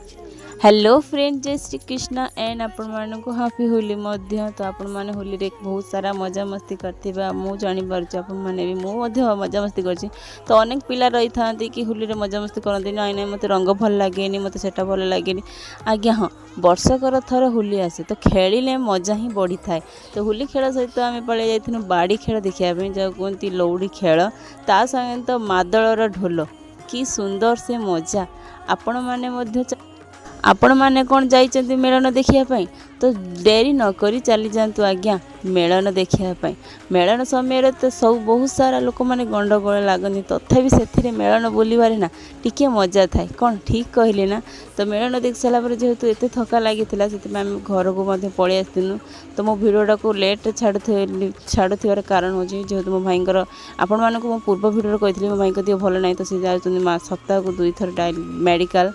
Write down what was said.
Hello friend, Jai Shrikrishna and ଆପଣମାନଙ୍କୁ happy Holi ମଧ୍ୟ। ତ ଆପଣମାନେ ହୋଲିରେ ବହୁତ ସାରା ମଜାମସ୍ତି କରିଥିବେ, ମୁଁ ଜାଣିପାରୁଛି। ଆପଣମାନେ ବି, ମୁଁ ମଧ୍ୟ ମଜାମସ୍ତି କରିଛି। ତ ଅନେକ ପିଲା ରହିଥାନ୍ତି କି ହୋଲିରେ ମଜାମସ୍ତି କରନ୍ତି, ନାଇଁ ନାଇଁ, ମୋତେ ରଙ୍ଗ ଭଲ ଲାଗେନି, ମୋତେ ସେଇଟା ଭଲ ଲାଗେନି। ଆଜ୍ଞା ହଁ, ବର୍ଷକର ଥର ହୋଲି ଆସେ, ତ ଖେଳିଲେ ମଜା ହିଁ ବଢ଼ିଥାଏ। ତ ହୋଲି ଖେଳ ସହିତ ଆମେ ପଳେଇ ଯାଇଥିଲୁ ବାଡ଼ି ଖେଳ ଦେଖିବା ପାଇଁ, ଯାହାକୁ କୁହନ୍ତି ଲଉଡ଼ି ଖେଳ। ତା ସହିତ ମାଦଳର ଢୋଲ, କି ସୁନ୍ଦର ସେ ମଜା! ଆପଣମାନେ ମଧ୍ୟ, ଆପଣମାନେ କ'ଣ ଯାଇଛନ୍ତି ମେଳନ ଦେଖିବା ପାଇଁ? ତ ଡେରି ନକରି ଚାଲିଯାଆନ୍ତୁ ଆଜ୍ଞା ମେଳନ ଦେଖିବା ପାଇଁ। ମେଳନ ସମୟରେ ତ ସବୁ ବହୁତ ସାରା ଲୋକମାନେ ଗଣ୍ଡଗୋଳ ଲାଗନ୍ତି, ତଥାପି ସେଥିରେ ମେଳନ ବୁଲିବାରେ ନା ଟିକିଏ ମଜା ଥାଏ। କ'ଣ ଠିକ୍ କହିଲି ନା? ତ ମେଳନ ଦେଖି ସାରିଲା ପରେ ଯେହେତୁ ଏତେ ଥକା ଲାଗିଥିଲା, ସେଥିପାଇଁ ଆମେ ଘରକୁ ମଧ୍ୟ ପଳେଇ ଆସିଥିଲୁ। ତ ମୋ ଭିଡ଼ିଓଟାକୁ ଲେଟ୍ରେ ଛାଡ଼ୁଥିବାର କାରଣ ହେଉଛି, ଯେହେତୁ ମୋ ଭାଇଙ୍କର, ଆପଣମାନଙ୍କୁ ମୁଁ ପୂର୍ବ ଭିଡ଼ିଓରେ କହିଥିଲି, ମୋ ଭାଇଙ୍କ ଦେହ ଭଲ ନାହିଁ। ତ ସେ ଯାଉଛନ୍ତି ସପ୍ତାହକୁ ଦୁଇଥର ମେଡ଼ିକାଲ।